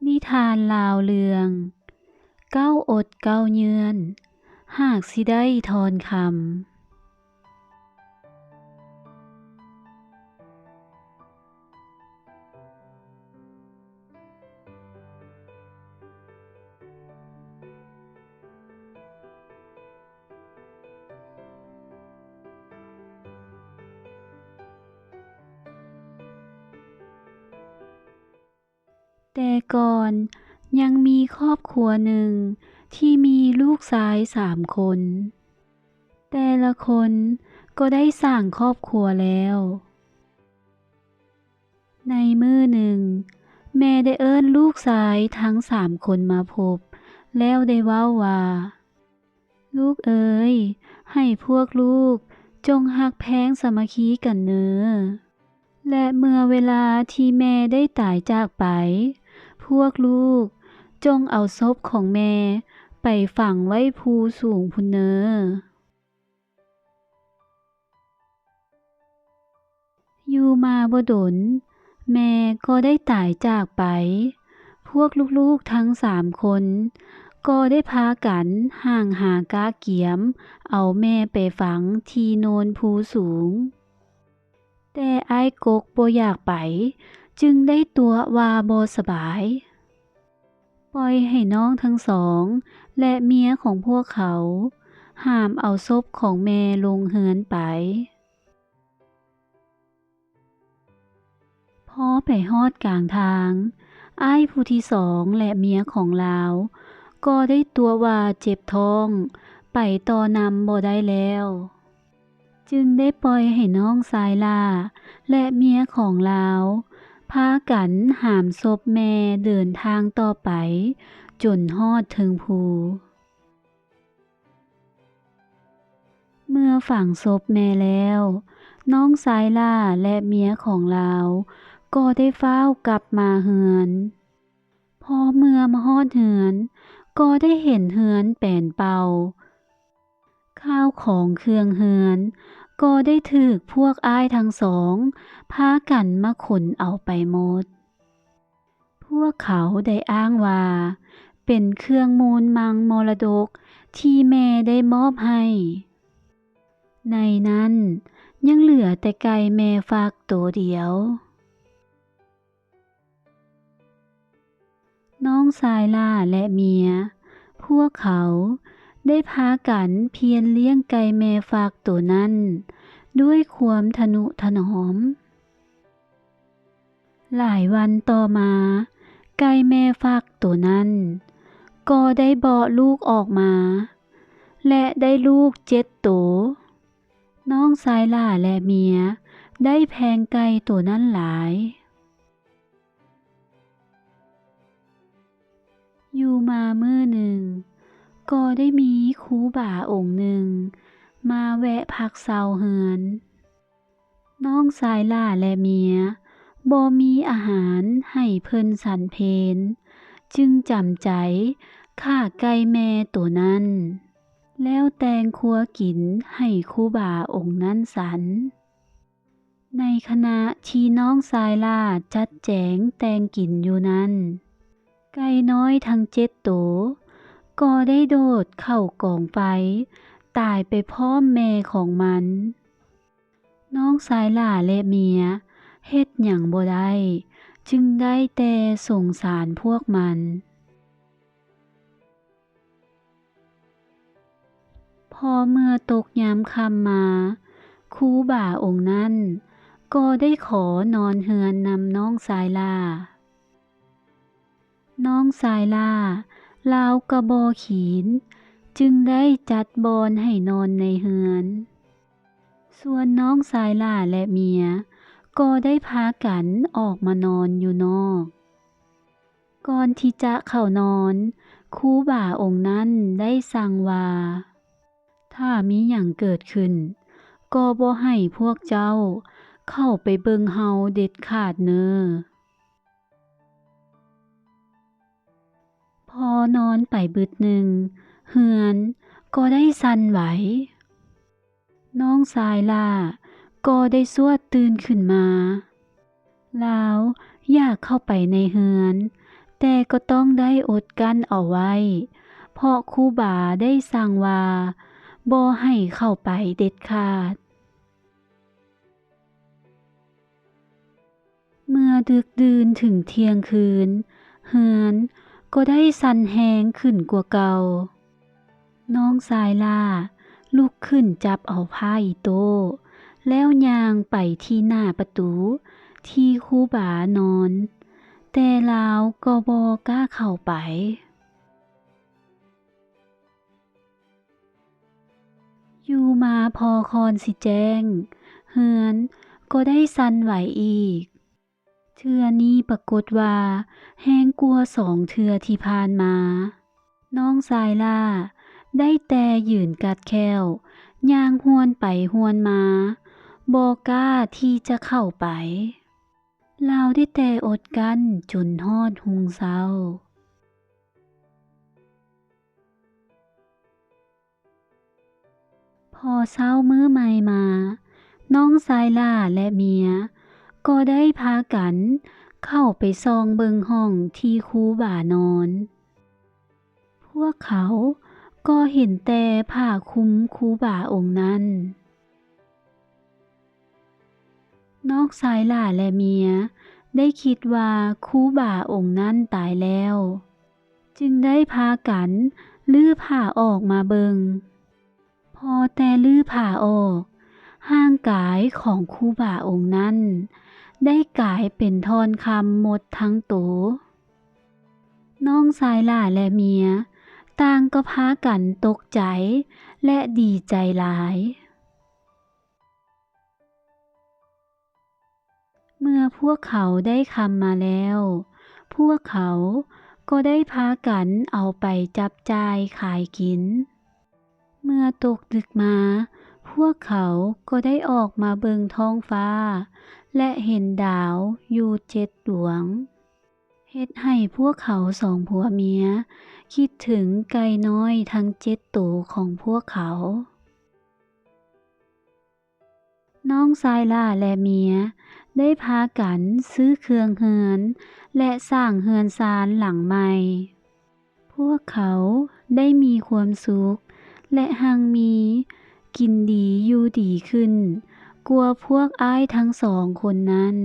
ນິທານລາວເລື່ອງ ເກົ້າອົດເກົ້າເຍືອນ ຫາກຊິໄດ້ທອນຄຳ. ແຕ່ກ່ອນຍັງມີຄອບຄົວໜຶ່ງທີ່ມີລູກຊາຍສາມຄົນ. ແຕ່ລະຄົນກໍໄດ້ສ້າງຄອບຄົວແລ້ວ. ໃນມື້ໜຶ່ງ, ແມ່ໄດ້ເອີ້ນລູກຊາຍທັງສາມຄົນມາພົບ ແລ້ວໄດ້ເວົ້າວ່າ, ລູກເອີຍ, ໃຫ້ພວກລູກຈົ່ງຮັກແພງສາມັກຄີກັນເນີ. ແລະ ເມື່ອເວລາທີ່ແມ່ໄດ້ຕາຍຈາກໄປ, ພວກລູກຈົ່ງເອົາສົບຂອງແມ່ໄປຝັງໄວ້ພູສູງພຸ້ນເນີ. ຢູ່ມາບໍ່ດົນ, ແມ່ກໍໄດ້ຕາຍຈາກໄປ. ພວກລູກໆທັງສາມຄົນກໍໄດ້ພາກັນຮ່າງຫາກະກຽມເອົາແມ່ໄປຝັງທີ່ໂນນພູສູງ. ແຕ່ອ້າຍກົກບໍ່ຢາກໄປ, ຈຶ່ງໄດ້ຕົວະວ່າບໍ່ສະບາຍ. ປ່ອຍໃຫ້ນ້ອງທັງສອງ ແລະ ເມຍຂອງພວກເຂົາ ຫາມເອົາສົບຂອງແມ່ລົງເຮືອນໄປ. ພໍໄປຮອດກາງທາງ, ອ້າຍຜູ້ທີສອງ ແລະ ເມຍຂອງລາວ ກໍໄດ້ຕົວະວ່າເຈັບທ້ອງ, ໄປຕໍ່ນຳບໍ່ໄດ້ແລ້ວ. ຈຶ່ງໄດ້ປ່ອຍໃຫ້ນ້ອງຊາຍຫຼ້າ ແລະ ເມຍຂອງລາວ ພາກັນຫາມສົບແມ່ເດີນທາງຕໍ່ໄປ ຈົນຮອດເທິງພູ. ເມື່ອຝັງສົບແມ່ແລ້ວ, ນ້ອງຊາຍຫຼ້າ ແລະ ເມຍຂອງລາວ ກໍໄດ້ຟ້າວກັບມາເຮືອນ. ພໍເມື່ອມາຮອດເຮືອນ, ກໍໄດ້ເຫັນເຮືອນແປນເປົ່າ. ຂ້າວຂອງເຄື່ອງເຮືອນກໍໄດ້ຖືກພວກອ້າຍທັງສອງພາກັນມາຂົນເອົາໄປໝົດ. ພວກເຂົາໄດ້ອ້າງວ່າເປັນເຄື່ອງມູນມັງມໍລະດົກທີ່ແມ່ໄດ້ມອບໃຫ້. ໃນນັ້ນຍັງເຫຼືອແຕ່ໄກ່ແມ່ຟັກໂຕດຽວ. ນ້ອງຊາຍຫຼ້າ ແລະ ເມຍ ພວກເຂົາໄດ້ພາກັນພຽນລ້ຽງໄກ່ແມ່ຟັກໂຕນັ້ນດ້ວຍຄວາມທະນຸຖະໜອມ. ຫຼາຍວັນຕໍ່ມາ, ໄກ່ແມ່ຟັກໂຕນັ້ນກໍໄດ້ເບາະລູກອອກມາ ແລະ ໄດ້ລູກເຈັດໂຕ. ນ້ອງຊາຍຫຼ້າ ແລະ ເມຍ ໄດ້ແພງໄກ່ໂຕນັ້ນຫຼາຍ. ຢູ່ມາມື້ໜຶ່ງ, ກໍໄດ້ມີຄູບາອົງໜຶ່ງມາແວະພັກເຊົາເຮືອນ. ນ້ອງຊາຍຫຼ້າ ແລະ ເມຍ ບໍ່ມີອາຫານໃຫ້ເພິ່ນສັນເພນ, ຈຶ່ງຈຳໃຈຂ້າໄກ່ແມ່ໂຕນັ້ນ ແລ້ວແຕ່ງຄົວກິນໃຫ້ຄູບາອົງນັ້ນສັນ. ໃນຂະນະທີ່ນ້ອງຊາຍຫຼ້າຈັດແຈງແຕ່ງກິນຢູ່ນັ້ນ, ໄກ່ນ້ອຍທັງເຈັດໂຕກໍໄດ້ໂດດເຂົ້າກອງໄຟ, ຕາຍໄປພ້ອມແມ່ຂອງມັນ. ນ້ອງຊາຍຫຼ້າ ແລະ ເມຍເຮັດຫຍັງບໍ່ໄດ້, ຈຶ່ງໄດ້ແຕ່ສົງສານພວກມັນ. ພໍເມື່ອຕົກຍາມຄ່ຳມາ, ຄູບາອົງນັ້ນກໍໄດ້ຂໍນອນເຮືອນນຳນ້ອງຊາຍຫຼ້າ. ນ້ອງຊາຍຫຼ້າ ລາວກະບໍ່ຂີນ, ຈຶ່ງໄດ້ຈັດບ່ອນໃຫ້ນອນໃນເຮືອນ. ສ່ວນນ້ອງຊາຍຫຼ້າ ແລະ ເມຍ ກໍໄດ້ພາກັນອອກມານອນຢູ່ນອກ. ກ່ອນທີ່ຈະເຂົ້ານອນ, ຄູບາອົງນັ້ນໄດ້ສັ່ງວ່າ, ຖ້າມີຫຍັງເກີດຂຶ້ນ, ກໍບໍ່ໃຫ້ພວກເຈົ້າເຂົ້າໄປເບິ່ງເຮົາເດັດຂາດເນີ. ພໍນອນໄປບຶດໜຶ່ງ, ເຮືອນກໍໄດ້ສັ່ນໄຫວ. ນ້ອງຊາຍຫຼ້າກໍໄດ້ຊວດຕື່ນຂຶ້ນມາ. ລາວຢາກເຂົ້າໄປໃນເຮືອນ, ແຕ່ກໍຕ້ອງໄດ້ອົດກັ້ນເອົາໄວ້ ເພາະຄູບາໄດ້ສັ່ງວ່າບໍ່ໃຫ້ເຂົ້າໄປເດັດຂາດ. ເມື່ອດຶກດື່ນເຖິງທ່ຽງຄືນ, ເຮືອນກໍໄດ້ສັ່ນແຮງຂຶ້ນກວ່າເກົ່າ. ນ້ອງຊາຍຫຼ້າລຸກຂຶ້ນຈັບເອົາຜ້າອີໂຕ້ ແລ້ວຍ່າງໄປທີ່ໜ້າປະຕູທີ່ຄູບານອນ, ແຕ່ລາວກໍບໍ່ກ້າເຂົ້າໄປ. ຢູ່ມາພໍຄອນຊິແຈ້ງ, ເຮືອນກໍໄດ້ສັ່ນໄຫວອີກ. ເທື່ອນີ້ປາກົດວ່າແຮງກວ່າສອງເທື່ອທີ່ຜ່ານມາ. ນ້ອງຊາຍຫຼ້າໄດ້ແຕ່ຢືນກັດແຂ້ວ, ຍ່າງຮວນໄປຮວນມາ, ບໍ່ກ້າທີ່ຈະເຂົ້າໄປ. ລາວໄດ້ແຕ່ອົດກັ້ນຈົນຮອດຮຸ່ງເຊົ້າ. ພໍເຊົ້າມື້ໃໝ່ມາ, ນ້ອງຊາຍຫຼ້າ ແລະ ເມຍ ກໍໄດ້ພາກັນເຂົ້າໄປສ່ອງເບິ່ງຫ້ອງທີ່ຄູບານອນ. ພວກເຂົາກໍເຫັນແຕ່ຜ້າຄຸມຄູບາອົງນັ້ນ. ນ້ອງຊາຍຫຼ້າ ແລະ ເມຍ ໄດ້ຄິດວ່າຄູບາອົງນັ້ນຕາຍແລ້ວ, ຈຶ່ງໄດ້ພາກັນຮື້ຜ້າອອກມາເບິ່ງ. ພໍແຕ່ຮື້ຜ້າອອກ, ຮ່າງກາຍຂອງຄູບາອົງນັ້ນໄດ້ກາຍເປັນທ່ອນຄຳໝົດທັງໂຕ. ນ້ອງຊາຍຫຼ້າ ແລະ ເມຍ ຕ່າງກໍພາກັນຕົກໃຈ ແລະ ດີໃຈຫຼາຍ. ເມື່ອພວກເຂົາໄດ້ຄຳມາແລ້ວ, ພວກເຂົາກໍໄດ້ພາກັນເອົາໄປຈັບຈ່າຍຂາຍກິນ. ເມື່ອຕົກດຶກມາ, ພວກເຂົາກໍໄດ້ອອກມາເບິ່ງທ້ອງຟ້າ ແລະ ເຫັນດາວຢູ່ເຈັດດວງ. ເຮັດໃຫ້ພວກເຂົາສອງຜົວເມຍຄິດເຖິງໄກ່ນ້ອຍທັງເຈັດໂຕຂອງພວກເຂົາ. ນ້ອງຊາຍຫຼ້າ ແລະ ເມຍ ໄດ້ພາກັນຊື້ເຄື່ອງເຮືອນ ແລະ ສ້າງເຮືອນຊານຫຼັງໃໝ່. ພວກເຂົາໄດ້ມີຄວາມສຸກ ແລະ ຮັ່ງມີກິນດີຢູ່ດີຂຶ້ນກວ່າພວກອ້າຍທັງສອງຄົນນັ້ນ.